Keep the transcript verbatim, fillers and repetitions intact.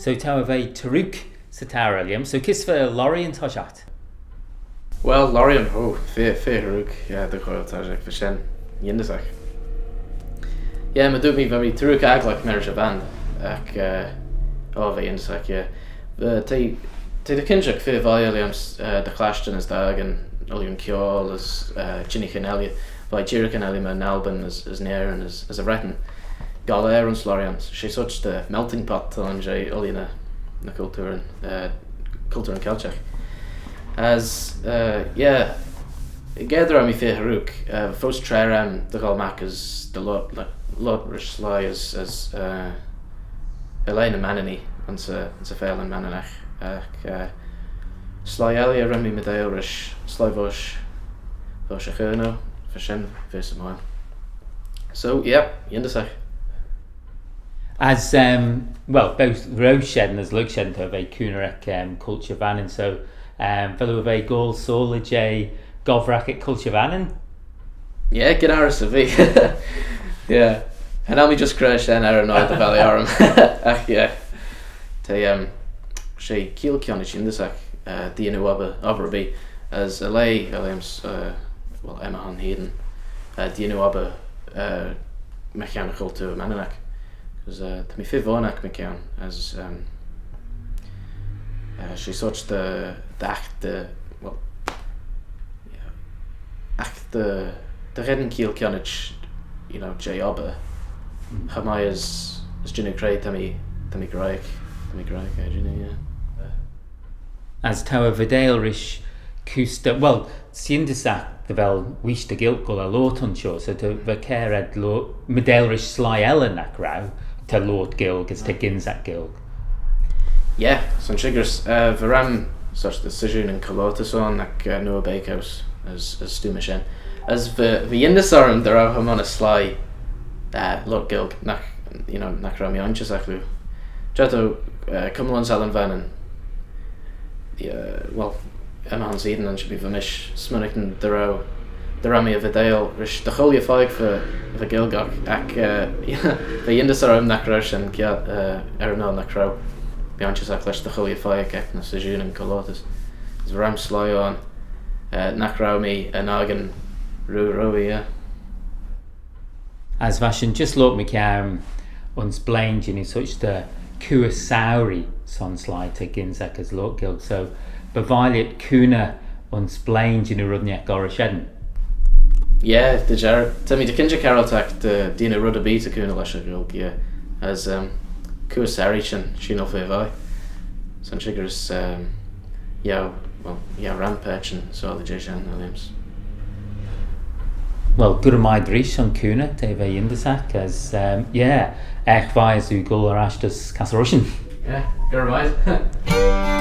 So t'ou er ve turroogh 'sy tourey, Liam. So kys va Lorraine toshiaght? Well, Lorraine, oh, fir, fir hurroogh, eh, dy ghoaill toshiaght, va shen yindyssagh. Yeah, my dooyrt mee, va mee turroogh agglagh marish y band, agh, eh, oh, va yindyssagh, yeah. Eh, t'eh, t'eh dy kinjagh fir vie, Liam, eh, dy chlashtyn as dy akin, ooilley yn chiaull as, eh, çhengaghyn elley. Va eh jeeragh elley myr Nalbin as, as Nerin as, as y Vretyn. Goll er ayns Lorient. She sorçh dy melting pot t'ayn jeh ooilley ny, ny cultooryn, eh, cultooryn Celtiagh. As, eh, yeah, ga dy row mee fir hurroogh, eh, foast traa aym dy gholl magh as dy loayrt, like, loayrt rish sleih as, as, eh, er lheh ny Manninee ayns y, ayns y Pharlan Manninagh. Agh, eh, sleih elley ren mee meeteil rish, sleih voish, voish y Chernow, va shen fir smooinaghtyn. So, yeah, yindyssagh. As, um, well, both row shen as lurg shen t'ou er ve cooney ec, um, Culture Vannin. So, um, vel oo er ve goll soylley jeh gobbraghey ec Culture Vannin? Yeah, gyn arrys va. Yeah. Cha nel mee just cre shen er yn oyr dy valley orrym. Agh, yeah. T'eh, um, she keeayll kionnit yindyssagh, eh, dy yannoo obbyr, obbyr erbee, as er lheh, eh, Liam, eh, well, Emma hene hene, eh, dy yannoo obbyr, eh, mychione y chultoor Manninagh. As, eh, ta mee feer voyrnagh mychione, as, um, eh, she sorçh dy, dy aght dy, well, yeah. Agh dy, dy gheddyn keeayll kionnit, you know, jeh obbyr. Cha mie as, as jannoo cre ta mee, ta mee graihagh, ta mee graihagh, eh, jannoo, yeah. As t'ou er ve meeteil rish kuse dy, well, s'yindyssagh dy vel wheesh dy Ghaelg goll er loayrt ayns shoh, so ta, va kiare ayd lo-, meeteil rish sleih elley nagh row, ta loayrt Gaelg as ta gynsaghey Gaelg. Yeah, son shickyrys, eh, va ram sorçh dy sessioonyn colourtys ayn, agh, eh, Noah Bakehouse, as, as stoo myr shen. As va, va yindys orrym dy row hym ayns sleih, eh, loayrt Gaelg, nagh, you know, nagh row mee aynshoh, agh loo. Cha row, eh, cummal ayns Ellan Vannin. Yeah, well, Emma hene hene ayns shoh, bee va mish smooinaghtyn dy row, dy row mee er ve meeteil rish dy chooilley pheiagh va, va Gaelg, agh, eh, va yindys orrym nagh row shen kiart, eh, er yn oyr nagh row mee aynshoh lesh dy chooilley pheiagh ec ny sessioonyn colourtys. As va ram sleih ayn, eh, nagh row mee er n'akin rieau, rieau, eh. As va shin just loayrt mychione ayns blein jannoo sorçh dy chooys souree son sleih ta gynsaghey as loayrt Gaelg. So, by vie lhiat cooney ayns blein jannoo red ennagh goll rish shen? Yeah, dy jarroo. Ta mee dy kinjagh arryltagh dy, dy yannoo red erbee ta cooney lesh y Ghaelg, yeah. As, um, chooys souree shen, sheeanal fir vie. Son shickyrys, um, yeah, well, yeah, ram paitçhyn soilshaghey jeh shen, Williams. Well, gura mie reesht son cooney, t'eh ve yindyssagh, as, um, yeah, agh va ee goll er ash dys Castle Rushen. Yeah, gura mie.